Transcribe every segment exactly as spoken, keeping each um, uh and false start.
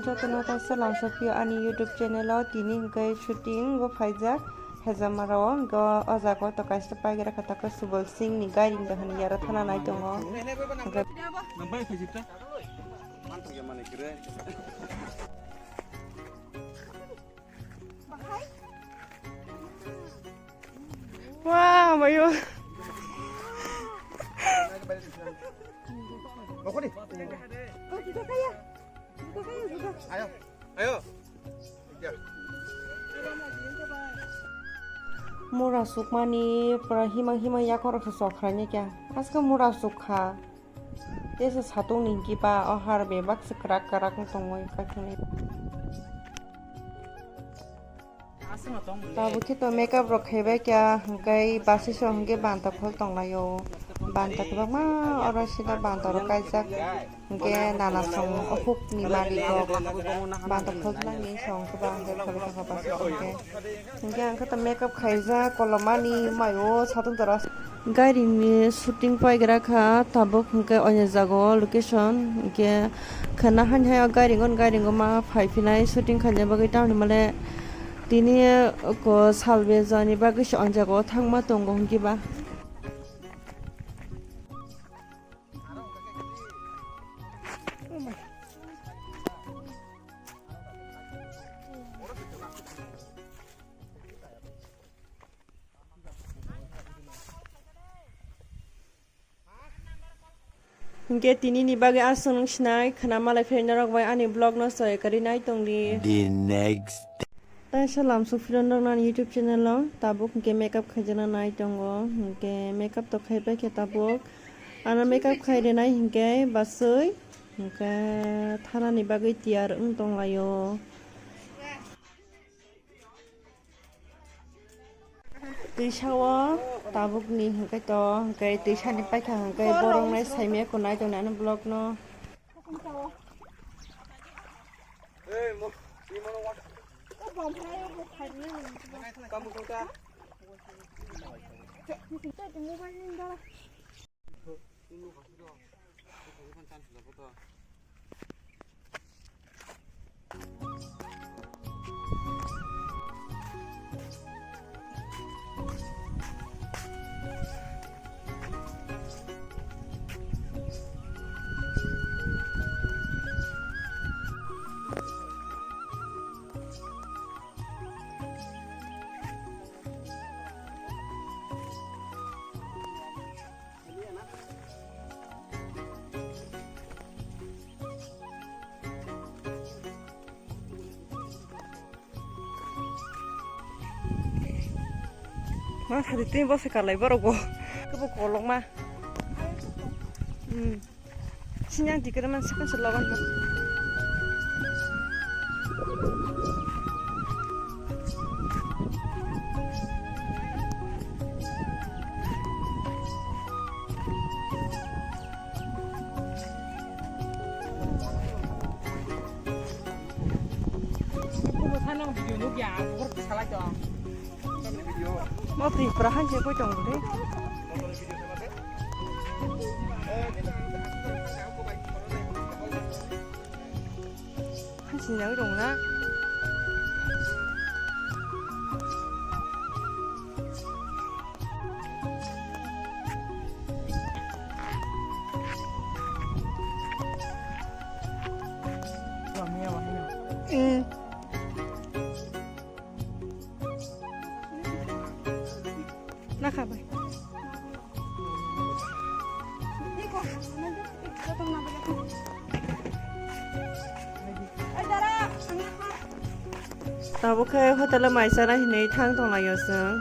Jotono kaisa lamsokpio ani YouTube channel o, tini hwnkhe shooting o phaijak Hejamara o, hwnkhe o jaga o to kaisa paigera kha, takhe Subal Singh ni gari wngkha hwnwi aro thana nai tongo. Hwnkhe Wah, mayo. Ayo. Ayo. Mura sukmani pura himang himang yakorok se chokrai ni kya. Aske mura sukha. Tesa satung ni hwnkhe ba o har bebak se kwrak kwrak wng tongwi kaithangni. Tabuk khe to makeup rok khaibai kya hwnkhe basi so hwnkhe banta khol tonglaio. Banta kwbangma oro sida banta rok kaijak hwnkhe nana song o huk ni malik rok banta khol tonglaini song kwbang hwnkhe khoroksa kha basi hwnkhe. Hwnkhe ang khe to makeup khaijak kolomani maio satung jora. Gari ni shooting paigra kha tabuk hwnkhe oini jaga o location hwnkhe khwna haini hai o gari gon gari gon ma phai phinai shooting khaina bagwi tamni male tini ko salbe jani bagwi se o jaga o thangma tongo hwnkhe ba. Hwnkhe tini ni bagwi aswk nung sinai khwna malai phai norok bai ani vlog no soi kwrwi nai tong di. The next day. Taisa lamsok phiro norok nani YouTube channel o tabuk hwnkhe makeup khaijana nai tongo hwnkhe makeup to khaipai khe tabuk ano makeup khai rinai hwnkhe basui hwnkhe thana ni bagwi tiyar wng tonglaio. Twisa o tabuk ni hwnkhe to hwnkhe twisa ni paikha hwnkhe borok nai saimaya kunai tongnai ano vlog no. Ma sadi twi bo se kalai borok bo. Kebo kolok ma. Hmm. Sinyang tikere man sakang se logon ma. Mo Tripura hai je koi tong de. Hai sinjagwi tong na. Eh. Nakha bai. Tabuk khe hotel o mai chana hinwi thang tonglaio chwng.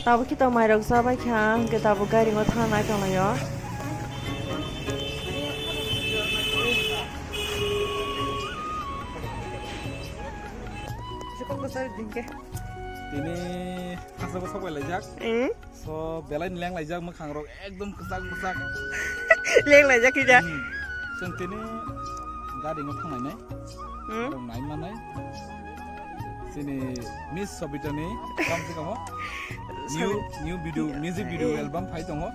Tabuk khe tong mairok chabai kha, hwnkhe tabuk gairingo thangnai tonglaio. Tini khasabo sok bai laijak. Eh? So, belai ni leng laijak, mwkhang rok ekdom kwchak kwchak. Leng laijak khe ja. Hmm. Chwng tini gari no thangnai nai. Hmm? Rok nai manai. Chini Miss Sobitani kam se kamo. New, new video, music video album phai tongo.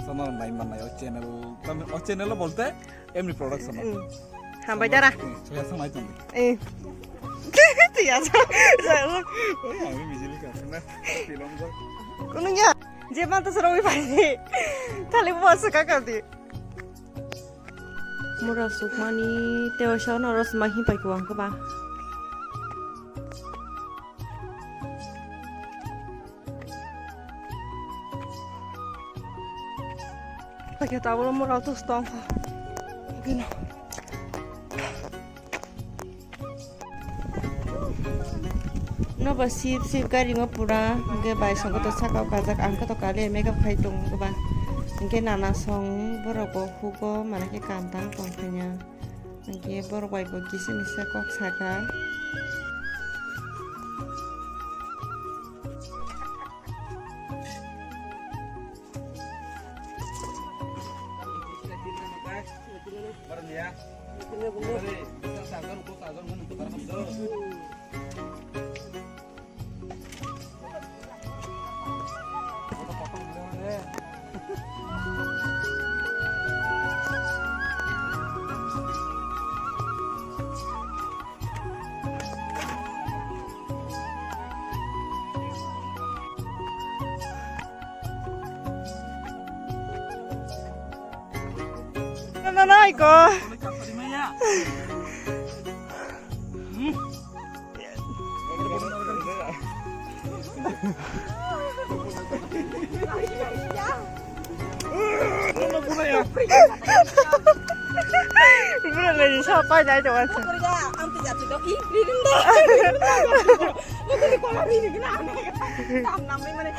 Sono nai manai o channel, tam-, o channel o bolte Emni production o. Hmm. Hambai dara. Hmm, soya sang nai tong. Eh. Tiya sa. Oi, ami bijili ka na. Film jo. Kunung ya. Je man to soro wi pai. Thali bo sa ka ka di. Mura sukmani teo sa no ros ma hi pai ko ang ko ba. Pakai tabur mura tu stong. Gino. No ba sip sip gari ngo pura, hingke bai songko to saka o kajak, ang koto kale makeup khai tong ba, hingke nana song borok bo hugo, mana khe kam tang tong phaiya, hingke borok bai bo kisa misa kok saka. Na, na, na, iko. Bura lagi siapa aja itu, Mas? Kurga, anti jatuh dong. Ih, lirin dong. Lu tuh di kolam ini, kenapa? Tam namanya mana?